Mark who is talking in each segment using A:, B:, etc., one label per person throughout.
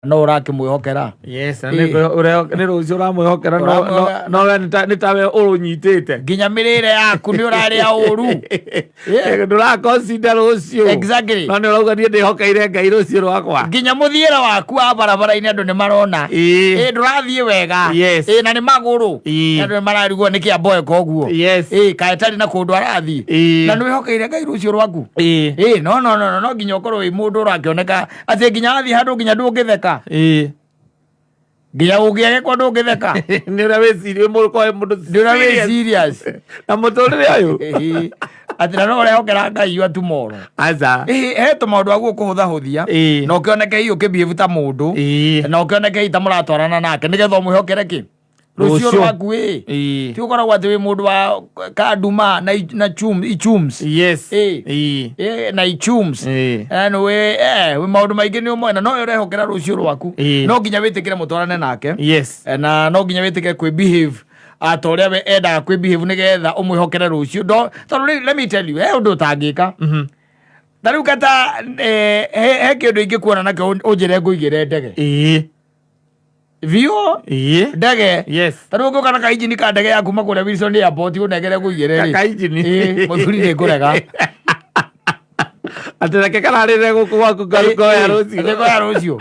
A: No ũrakĩmwĩhokera.
B: Yes, na nĩ rũciũ ũramwĩhokera, no we nĩ tawe ũrũnyitĩte.
A: Nginya mĩrĩre yaku nĩ ũrarĩa ũru.
B: Ndũraconsider rũciũ.
A: Exactly.
B: No nĩ ũrauga niĩ ndĩhokeire Ngai rũciũ rwakwa.
A: Nginya mũthiĩre waku wa barabara-inĩ andũ nĩ marona. Ĩ ndũrathiĩ wega. Ĩ na nĩ magũrũ. Andũ nĩ mararigwo nĩkĩ amboeka ũguo. Ĩ kaĩ tarĩ na kũndũ arathiĩ. Na nĩ wĩhokeire Ngai rũciũ rwaku. Ĩ no no no no nginya ũkorwo wĩ mũndũ ũrakĩoneka atĩ nginya wathiĩ handũ nginya ndũngĩtheka. Nginya ũngĩagĩkwo ndũngĩtheka.
B: Nĩ ũrĩa wĩcirie mũndũ
A: nĩ ũrĩa wĩ serious
B: na mũtũrĩre ũyũ.
A: Ĩhĩ. Atĩ na no ũrehokera Ngai wa tomorrow.
B: Aca.
A: Ĩhĩ, he tũmaũndũ aguo kũhũthahũthia na ũkĩoneke hihi ũkĩbehave ta mũndũ na ũkĩoneke hihi ta mũratwarana nake nĩgetha ũmwĩhokere kĩ rũciũ
B: Rũciũ.
A: rwaku ĩ. Ti ũkoragwo atĩ wĩ mũndũ wa kanduma na na chum, ichums. Ĩ, na ichums. Nĩ wĩ wĩ maũndũ maingĩ nĩ ũmoĩ na no ũrehokera rũciũ rwaku. No nginya wĩtĩkĩre mũtwarane nake. Na no nginya wĩtĩkĩre kwĩ behave ata ũrĩa we endaga kwĩ behave nĩgetha ũmwĩhokere rũciũ. Tondũ rĩu let me tell you, he ũndũ ũtangĩka. Ta rĩu kata he kĩndũ ingĩkuona nakĩo ũnjĩre ngũigĩre ndege. Biũ. Ndege. Ta rĩu ũngĩũka na kainjini ka ndege ya kuma kũrĩa Wilson Airport ũnengere ngũigĩre rĩ.
B: Kainjini.
A: Mũthuri nĩ ngũrega.
B: Atĩ reke kararĩre gũkũ gwaku ngoya rũciũ.
A: Ngoya rũciũ.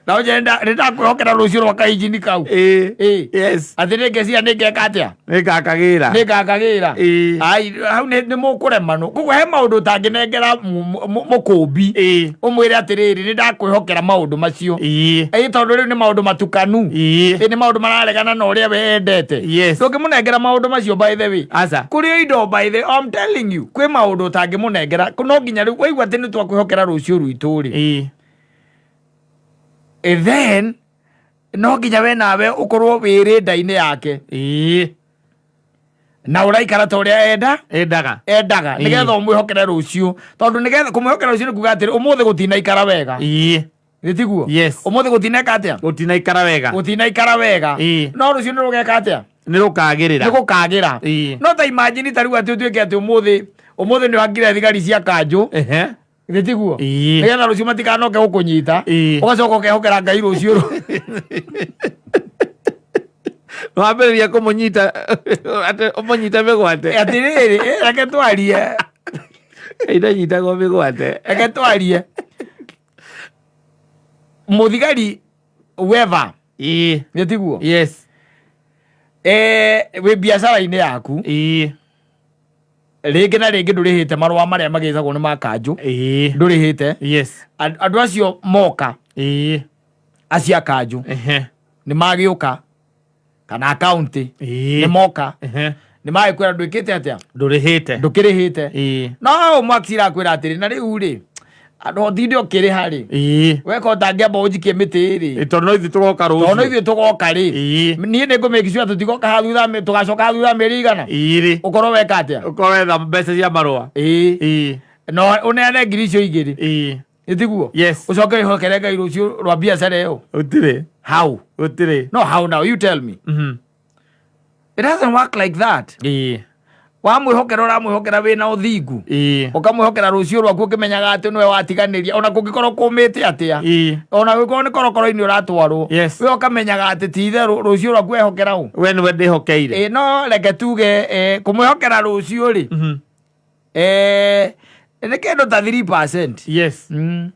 A: Na ũnjĩre nĩ ndakwĩhokera rũciũ rwa kainjini kau. Atĩ nĩ ngeciria nĩ ngeka atĩa?
B: Nĩ ngakagĩra.
A: Nĩ ngakagĩra. Ai, hau nĩ mũkũremanwo. Koguo he maũndũ ũtangĩnengera mũkũmbi. Ũmwĩre atĩrĩrĩ, nĩ ndakwĩhokera maũndũ macio. Ĩ tondũ rĩu nĩ maũndũ matukanu. Ĩ nĩ maũndũ mararegana na ũrĩa we endete. Ndũngĩmũnengera maũndũ macio by the way.
B: Aca.
A: Kũrĩ indo by the way, I'm telling you, kwĩ maũndũ ũtangĩmũnengera. No nginya rĩu waigua atĩ nĩ twakwĩhokera rũciũ rwitũ rĩ. Then no nginya we nawe ũkorwo wĩ rĩnda-inĩ yake. Na ũraikara ta ũrĩa enda.
B: Endaga.
A: Endaga. Nĩgetha ũmwĩhokere rũciũ. Tondũ nĩgetha kũmwĩhokera rũciũ nĩ kuga atĩrĩ, ũmũthĩ gũtinaikara wega. Nĩ tiguo?
B: Yes.
A: Ũmũthĩ gũtineka atĩa?
B: Gũtinaikara wega.
A: Gũtinaikara wega. No rũciũ nĩ rũgeka atĩa?
B: Nĩ rũkagĩrĩra.
A: Nĩ gũkagĩra. No ta imagine ta rĩu atĩ ũtuĩke atĩ ũmũthĩ nĩ ũhangire thigari cia kanjũ. Githĩ tiguo? Nĩgetha rũciũ matikanoke gũkũnyita. Ũgacoka ũkehokera Ngai rũciũ.
B: Wambĩrĩria kũmũnyita atĩ ũmũnyite mĩgwate.
A: Atĩrĩrĩ, reke twarie.
B: Indanyitagwo mĩgwate.
A: Reke twarie. Mũthigari weva. Nĩ tiguo?
B: Yes.
A: Wĩ biacara-inĩ yaku. Rĩngĩ na rĩngĩ ndũrĩhĩte marũa marĩa magĩtagwo nĩ ma kanjũ. Ndũrĩhĩte. Andũ acio moka. Acio a kanjũ. Nĩ magĩũka kana kaunti. Nĩ moka. Nĩ magĩkwĩra ndwĩkĩte atĩa?
B: Ndũrĩhĩte.
A: Ndũkĩrĩhĩte. No ũmwe akĩrakwĩra atĩrĩ, na rĩu rĩ, andũ ũtinde ũkĩrĩha rĩ. Weka ũtangĩamba ũnjikie mĩtĩ rĩ.
B: Tondũ no ithuĩ tũgoka rũciũ.
A: Tondũ no ithuĩ tũgoka rĩ. Niĩ nĩ ngũmake sure tũtigoka haha thutha tũgacoka haha thutha mĩeri igana. Ũkorwo weka atĩa?
B: Ũkorwo wetha mbeca cia marũa.
A: No ũneane ngiri icio igĩrĩ. Nĩ tiguo?
B: Yes.
A: Ũcoke wĩhokere Ngai rũciũ rwa biacara ĩyo.
B: Gũtirĩ.
A: How?
B: Gũtirĩ.
A: No, how now? You tell me. It doesn't work like that. Wamwĩhokera ũramwĩhokera wĩna ũthingu. Ũkamwĩhokera rũciũ rwaku ũkĩmenyaga atĩ nĩwe watiganĩria ona kũngĩkorwo kũmĩte atĩa. Ona gũkorwo nĩ korokoro-inĩ ũratwarwo. We ũkamenyaga atĩ ti itherũ rũciũ rwaku wehokera ũ.
B: We nĩwe ndĩhokeire.
A: No reke tuge kũmwĩhokera rũciũ rĩ. Nĩ kĩndũ ta 3%.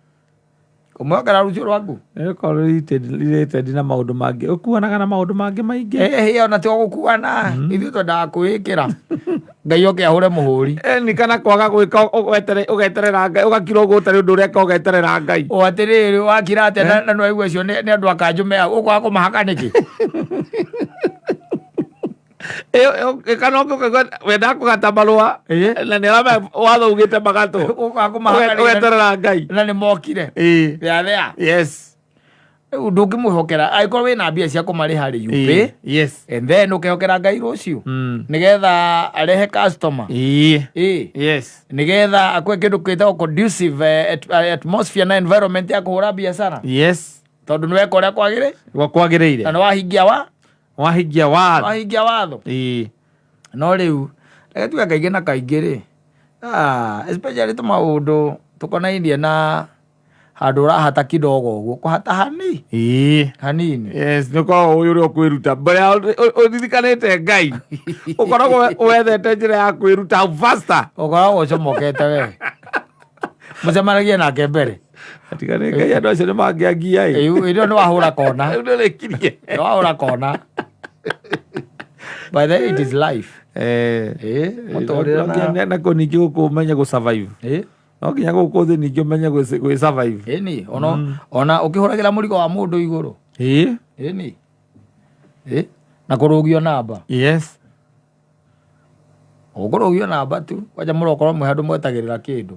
A: Kũmwĩhokera rũciũ rwaku.
B: Ĩkorwo related na maũndũ mangĩ. Ũkuanaga na maũndũ mangĩ maingĩ.
A: Ona ti gũkuana. Ithuĩ twendaga kwĩĩkĩra. Ngai oke ahũre mũhũri.
B: Ni kana kwaga gwĩka ũgeterera Ngai, ũgakira ũguo ũtarĩ ũndũ ũreka ũgeterera Ngai.
A: O atĩrĩrĩ, wakira atĩa na nĩwaigua acio nĩ andũ a kanjũ me hau, ũkwaga kũmahaka nĩkĩ?
B: Kana ũkaigua wendaga kũgata marũa, na nĩ aramenya watho ugĩte magatwo.
A: Ũkwaga kũmahaka nĩkĩ?
B: Ũgeterera Ngai.
A: Na nĩ mokire. They are there. Rĩu ndũngĩmwĩhokera angĩkorwo wĩna mbia cia kũmarĩha rĩ, you pay. And then ũkehokera Ngai rũciũ. Nĩgetha arehe customer. Nĩgetha akwe kĩndũ kĩtagwo conducive atmosphere na environment ya kũhũra biacara. Tondũ nĩ weka ũrĩa kwagĩrĩire.
B: Gwa kwagĩrĩire.
A: Na nĩ wahingia wa?
B: Wahingia watho.
A: Wahingia watho. No rĩu reke tuge kaingĩ na kaingĩ rĩ, especially tũmaũndũ tũkonainie na Handũ ũrahata kidogo ũguo, kũhata hani hanini.
B: Yes, nĩ ũkoragwo ũĩ ũrĩa ũkwĩruta mbere ya ũririkanĩte Ngai, ũkoragwo wethete njĩra ya kwĩruta faster.
A: Ũkoragwo ũcomokete we mũcemanagie nake mbere.
B: Tiga nĩ Ngai, andũ acio nĩ mangĩangia ĩ.
A: Ĩyo nĩ wahũra kona.
B: Rĩu nĩũrĩkirie.
A: Nĩ wahũra kona. By the way, it is life. Mũtũrĩre
B: No nginya nakuo ningĩ gũkũ ũmenye gũ survive. No nginya gũkũ thĩ ningĩ ũmenye gwĩ survive.
A: Ĩni ona ũkĩhũragĩra mũrigo wa mũndũ igũrũ. Ĩni na kũrũgio namba. Ũkũrũgio namba tu kwanja mũrokorwo mwĩ handũ mwetagĩrĩra kĩndũ.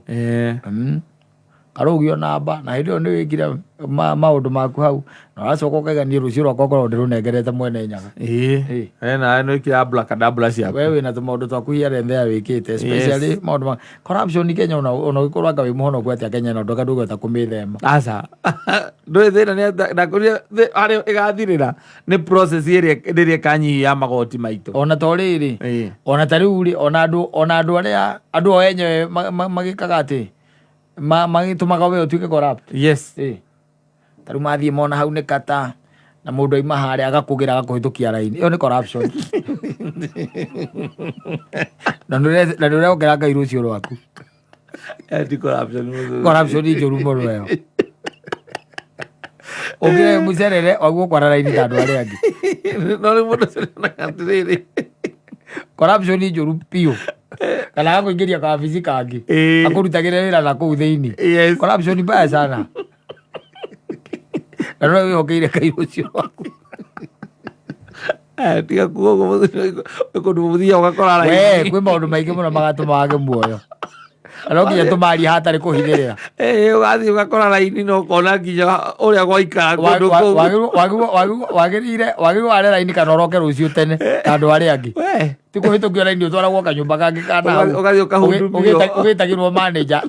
A: Karũgio namba na hĩndĩ ĩyo nĩ wĩkire maũndũ maku hau na ũracoka ũkaiga niĩ rũciũ rwakwa ngorwo ndĩrũnengerete mwene Nyaga.
B: We nawe nĩ wĩkire abracadabra ciaku.
A: We wĩna tũmaũndũ twaku here and there wĩkĩte, especially maũndũ ma corruption Kenya. Ona ũgĩkorwo anga wĩ mũhonoku atĩa Kenya ĩno, ndũka ndũngĩhota kũmĩthema.
B: Aca, ndũĩ thĩna nĩ ndakwĩrire harĩa ĩgathirĩra nĩ process ĩrĩa rĩrĩa ĩkanyihia ya magoti maitũ.
A: Ona to rĩrĩ, ona ta rĩu rĩ, ona andũ arĩa andũ o enyewe magĩkaga atĩ magĩtũmaga we ũtuĩke corrupt. Ta rĩu mathiĩ mona hau nĩ kata na mũndũ aima harĩa agakũgĩra agakũhĩtũkia raini, ĩyo nĩ corruption na nĩ ũrehokera Ngai rũciũ rwaku.
B: Ti corruption.
A: Corruption njũru mũno ĩyo. Ũngĩre mũcerere waguo kwara raini ta andũ arĩa angĩ.
B: No rĩu mũndũ ũcio nĩonaga atĩrĩrĩ.
A: Corruption njũru biũ, kana agakũingĩria kawabici kangĩ akũrutagĩre wĩra na kũu thĩinĩ. Corruption mbaya sana, na no wĩhokeire Ngai rũciũ rwaku.
B: Tiga kuga ũguo, kũndũ mũthiaga ũgakora
A: we
B: raini.
A: Kwĩ maũndũ maingĩ mũno magatũma wage muoyo, na no nginya tũmarie hatarĩ kũhithĩrĩra.
B: Ũgathiĩ ũgakora raini na ũkona nginya ũrĩa gwaikara kũndũ kũu.
A: Wagĩrĩirwo ware raini kana ũroke rũciũ tene ta andũ arĩa angĩ.
B: We.
A: Ti kũhĩtũkio raini ũtwaragwo kanyũmba kangĩ kana hau.
B: Ũgathiĩ ũkahudumio.
A: Ũgĩtagĩrwo manager,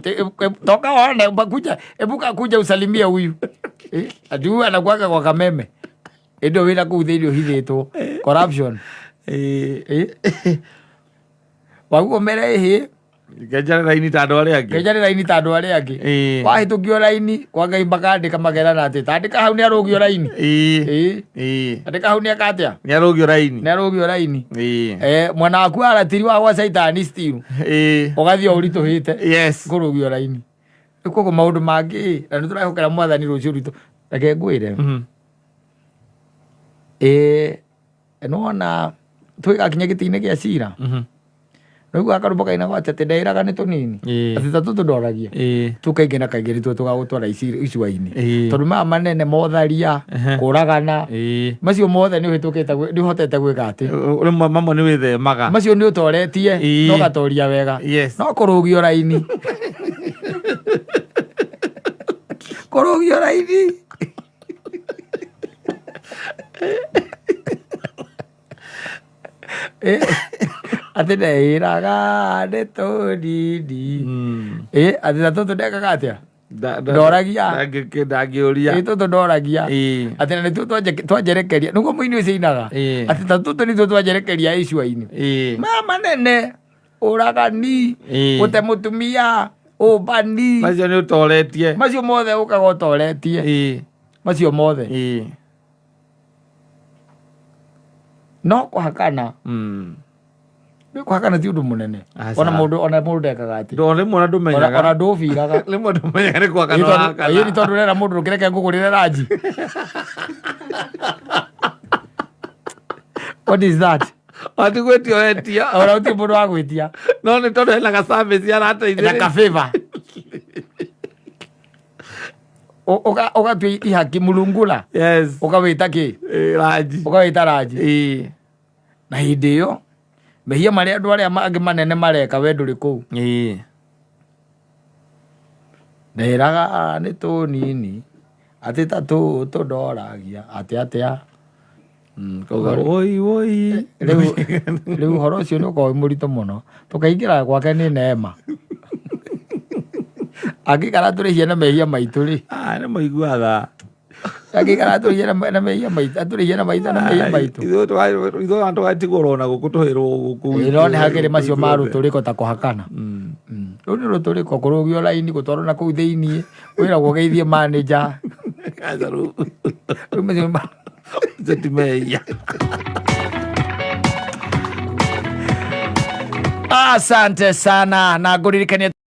A: toka one kuja, ebuka kuja usalimie huyu. Ati huyu anakuaga kwa kameme, ĩndĩ wĩra kũu thĩinĩ ũhithĩtwo corruption. Waguo mere ĩhĩ.
B: Kenjare raini ta andũ arĩa angĩ.
A: Kenjare raini ta andũ arĩa angĩ. Wahĩtũkio raini kwa Ngai makandĩka makerana atĩ tandĩka hau nĩ arũgio raini. Andĩka hau nĩ eka atĩa?
B: Nĩ arũgio raini.
A: Nĩ arũgio raini. Mwena waku wa ratiri wa gwa caitani still ũgathiĩ o ũritũhĩte kũrũgio raini. Rĩu koguo maũndũ mangĩ na nĩ tũrehokera mwathani rũciũ rwitũ, reke ngwĩre, nĩwona twĩgakinya gĩtĩ-inĩ gĩa cira, nĩguo akarũmbo kainagwo atĩ ndeĩraga nĩ tũnini, atĩ ta tũtũ ndoragia tu kaingĩ na kaingĩ nĩtuo tũgagũtwara icua-inĩ, tondũ maya manene motharia, kũragana, macio mothe nĩ ũhĩtũkĩte nĩ ũhotete gwĩka atĩ
B: Rĩmwe mamwe nĩ wĩthemaga.
A: Macio nĩ ũtoretie na ũgatoria wega. No kũrũgio raini, kũrũgio raini. Atĩ ndeĩraga nĩ tũnini. Atĩ ta tũtũ ndekaga atĩa? Ndoragia.
B: Ndangĩũria.
A: Tũtũ ndoragia. Atĩ na nĩtuo twanjerekeria, nĩguo mũini ũcio ainaga, atĩ ta tũtũ nĩtuo twanjerekeria icua-inĩ. Maya manene, ũragani, gũte mũtumia, ũmbani,
B: Macio nĩ ũtoretie.
A: Macio mothe ũkaga ũtoretie. Macio mothe. No kũhakana, nĩ kũhakana ti ũndũ mũnene.
B: Aca.
A: Ona mũndũ ndekaga atĩ
B: Rĩmwe ona ndũmenyaga.
A: Ona ndũbiraga.
B: Rĩmwe ndũmenyaga nĩ kwakana ũrakana.
A: Ĩĩ, nĩ tondũ ũrera mũndũ ndũkĩreke ngũgũrĩre ranji. What is that?
B: Ati gwĩtia ũretia.
A: Ona gũtirĩ mũndũ wa gwĩtia.
B: No nĩ tondũ hena ga service
A: na
B: arateithĩrĩria.
A: Ka favor. Ũgatua ihaki mulungula. Ũkawĩta kĩ?
B: Ranji.
A: Ũkawĩta ranji. Na hĩndĩ ĩyo mehia marĩa andũ arĩa angĩ manene mareka, we ndũrĩ kũu. Ndĩraga nĩ tũnini atĩ ta tũtũ ndoragia atĩ atĩa.
B: Kauga woi woi.
A: Rĩu ũhoro ũcio nĩ ũkoragwo wĩ mũritũ mũno, tũkaingĩra gwake nĩ neema angĩikara tũrĩhie na mehia maitũ rĩ.
B: Ah, nĩ mũiguaga.
A: Angĩikara tũrĩhie na mehia maitũ, atũrĩhie na maitũ na mehia maitũ.
B: Ithuĩ tũgatigwo na gũkũ tũhĩrwo gũkũ.
A: Ĩĩ, no nĩ hakĩrĩ macio ma rũtũrĩko ta kũhakana. Rũu nĩ rũtũrĩko kũrũgio raini gũtwarwo na kũu thĩiniĩ wĩragwo ũgeithie manager.
B: Aca rĩu.
A: Rĩu macio
B: Acio ti mehia.
A: Asante sana na ngũririkanie.